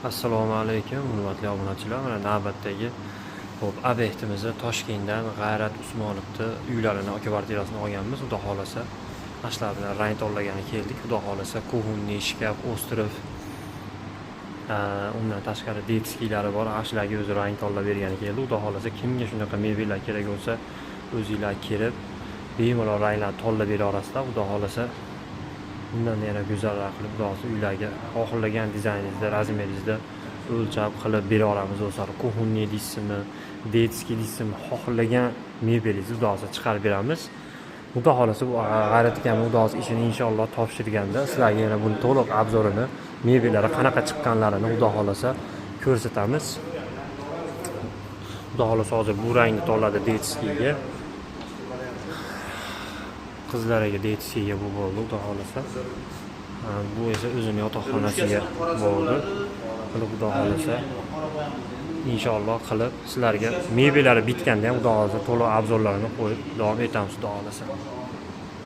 Assalomu alaykum, hurmatli obunachilar. Mana navbatdagi, xo'p, obyektimizni Toshkentdan G'ayrat Usmonovni uylarini, kvartirasini olganmiz. Xudo xohlasa, mana shular bilan rang tanlagani keldik. Xudo xohlasa, кухонный shkaf, остров, undan tashqari детский lari bor. Ana shularga o'zi rang tanlab bergani keldi. Xudo xohlasa, kimga shunaqa mebellar kerak bo'lsa, o'zinglar kelib bemalol ranglarni tanlab bera olasizlar. Xudo xohlasa, undan yana go'zalroq qilib, xudo xohlasa, uylarga xohlagan dizayningizda, razmeringizda o'lchab qilib bera olamiz do'stlar. Кухонный deysizmi, детский deysizmi, xohlagan mebelingizni, xudo xohlasa, chiqarib beramiz. Xudo xohlasa, bu G'ayrat akam, xudo xohlasa, ishini inshaalloh topshirganda sizlarga yana buni to'liq обзор ini, mebellari qanaqa chiqqanlarini, xudo xohlasa, ko'rsatamiz. Xudo xohlasa, hozir bu rangni tanladi детский ga. Qizlariga детский ga bu bo'ldi, xudo xohlasa. Bu esa o'zini yotoqxonasiga bo'ldi. Qilib, xudo xohlasa, inshaalloh qilib sizlarga mebellari bitganda ham, xudo xohlasa, to'liq обзор larini qo'yib davom etamiz, xudo xohlasa.